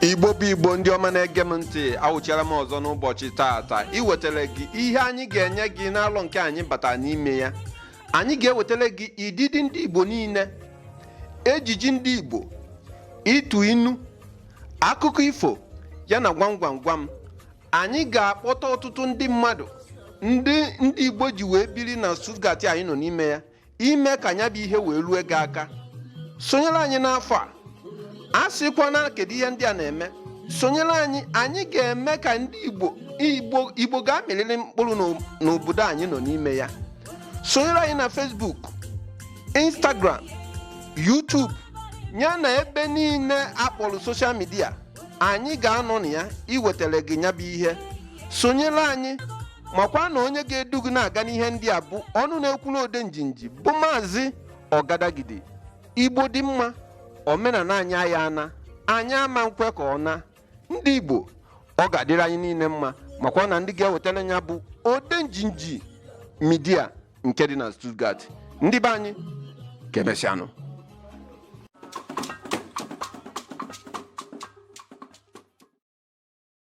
Igbo bụ Igbo, ndị ọma na-ege m ntị, awụchiara m ọzọ n'ụbọchị taata iwetara gị ihe anyị ga-enye gị n'alọ nke anyị bata n'ime ya. Anyị ga-ewetara gị ididi ndị Igbo niile, ejiji ndị Igbo, ịtụ inu, akụkọ ifo, ya na gwam gwam gwam. Anyị ga-akpọta ọtụtụ ndị mmadụ, ndị ndị Igbo ji wee biri na Stuttgart anyị nọ n'ime ya, ime ka nya bụ ihe wee rue gị aka. Sonyere anyị n'afọ a. A sịkwana kedu ihe ndị a na-eme? Sonyere anyị, anyị ga-eme ka ndị Igbo, Igbo, Igbo ga-amịrịrị mkpụrụ n'obodo anyị nọ n'ime ya. Sonyere anyị na Facebook, Instagram, YouTube, ya na ebe niile akpọrọ social media. Anyị ga-anọ na ya iwetara gị nya bụ ihe. Sonyere anyị, makwa na onye ga-edu gị na-aga n'ihe ndị a bụ ọnụ na-ekwuru ode njinji, bụ Maazị Ọgadagidi. Igbo dị mma, omenala anyị aya ana anyị ama nkwe ka ọ na ndị Igbo. Ọ ga-adịrị anyị niile mma, makwa na ndị ga-ewetara ya bụ ode njinji media nke dị na Stuttgart. Ndị be anyị, ka emesịanụ.